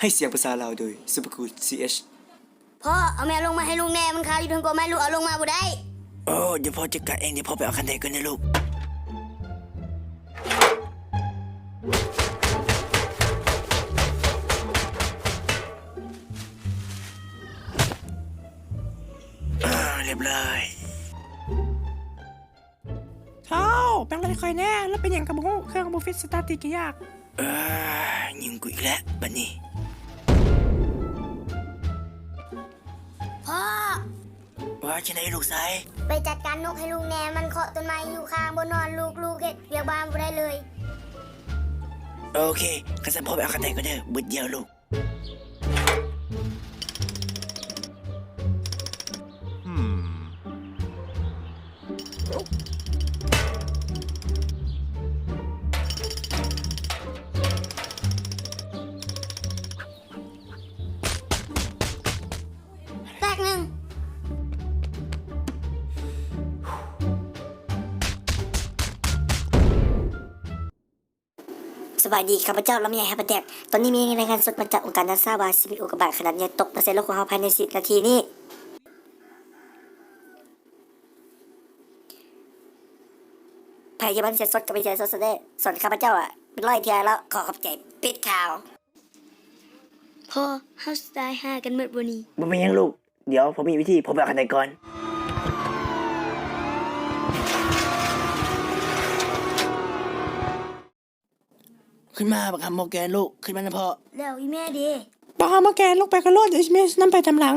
ໃຫ້ສຽງພາສາລາວໂດຍ Supercool ຊີເອັດ. ພໍ່ ເອົາແມ່ລົງມາໃຫ້ລູກແດ່ ມັນຄາຢູ່ເທິງກົກໄມ້ ລູກເອົາລົງມາບໍ່ໄດ້. ໂອ້ ດຽວພໍ່ຈັດການເອງ ດຽວພໍ່ໄປເອົາຄັນໄດກ່ອນເດີລູກ. ເອີ ລຽບຮ້ອຍ. ທ້າວ ແປງລົດໃຫ້ຂ້ອຍແດ່ ລົດເປັນຫຍັງກໍບໍ່ຮູ້ ເຄື່ອງບໍ່ຟິດ ສະຕາດຕິດກໍຍາກ. ເອີ ຍິງກູອີກແລ້ວບັດນີ້ ພໍ່. ວ່າຈັ່ງໃດລູກຊາຍ? ໄປຈັດການນົກໃຫ້ລູກແດ່ ມັນເຄາະຕົ້ນໄມ້ຢູ່ຂ້າງບ່ອນນອນລູກ ລູກເຮັດວຽກບ້ານບໍ່ໄດ້ເລີຍ. ໂອເຄ ຄັນຊັ້ນພໍ່ໄປເອົາຄັນໄດກ່ອນເດີ ບຶດດຽວລູກ. ແຕກໜຶ່ງ. ສະບາຍດີ ຂ້າພະເຈົ້າລຳໄຍ ຮັບປະແດກ. ຕອນນີ້ມີລາຍງານສົດມາຈາກອົງການນາຊາວ່າ ຊິມີອຸກາກະບາດຂະໜາດໃຫຍ່ຕົກມາໃສ່ໂລກຂອງເຮົາພາຍໃນສິບນາທີນີ້. ໃຜທີ່ມັນເສຍສົດກໍໄປເສຍສົດຊະເດີ້. ສ່ວນຂ້າພະເຈົ້າອະ ເປັນຮ້ອຍເທື່ອແລ້ວ. ຂໍຂອບໃຈ. ປິດຂ່າວ. ພໍ່ ເຮົາຊິຕາຍຫ່າກັນໝົດບໍ່ນີ້? ບໍ່ເປັນຫຍັງລູກ. ດຽວພໍ່ມີວິທີ, ພໍ່ໄປເອົາຄັນໄດກ່ອນ. ຂຶ້ນມາບັກຫຳໝໍແກນລູກ, ຂຶ້ນມານຳພໍ່. ແລ້ວອີ່ແມ່ເດ? ບັກຫຳໝໍແກນ, ລົງໄປກັນໂລດ, ດຽວອີ່ແມ່ນຳໄປຕາມຫຼັງ.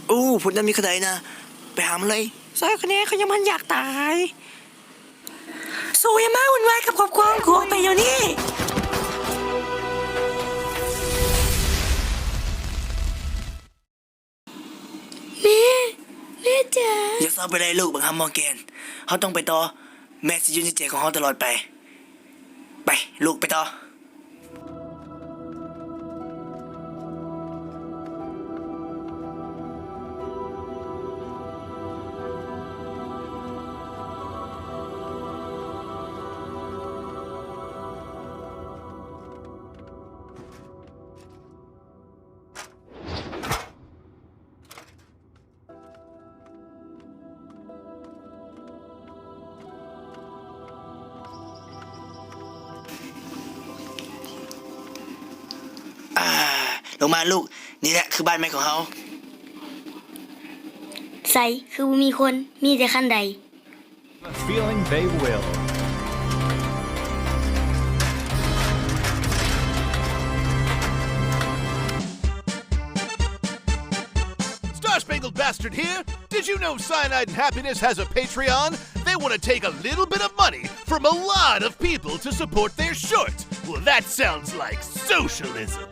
ໂອ້ ພຸ້ນນະມີຄັນໄດນະ, ໄປຫາມັນເລີຍ. ຊ່ອຍຂ້ອຍແດ່, ຂ້ອຍຍັງບໍ່ທັນຢາກຕາຍ. ສູຢ່າມາວຸ່ນວາຍກັບຄອບຄົວຂອງກູ ອອກໄປດຽວນີ້. ແມ່, ແມ່ຈ໋າ. ຢ່າເສົ້າໄປເລີຍລູກ, ບັກຫຳໝໍແກນ. ເຮົາຕ້ອງໄປຕໍ່. ແມ່ຊິຢູ່ໃນໃຈຂອງເຮົາຕະຫຼອດໄປ. ໄປລູກ, ໄປຕໍ່. ອ່າ ລົງມາລູກ, ນີ້ແຫຼະຄືບ້ານໃໝ່ຂອງເຮົາ. ໃສຄືບໍ່ມີຄົນ, ມີແຕ່ຄັນໄດ. Feeling they will. Star Spangled Bastard here. Did you know Cyanide and Happiness has a Patreon? They want to take a little bit of money from a lot of people to support their short. Well, that sounds like socialism.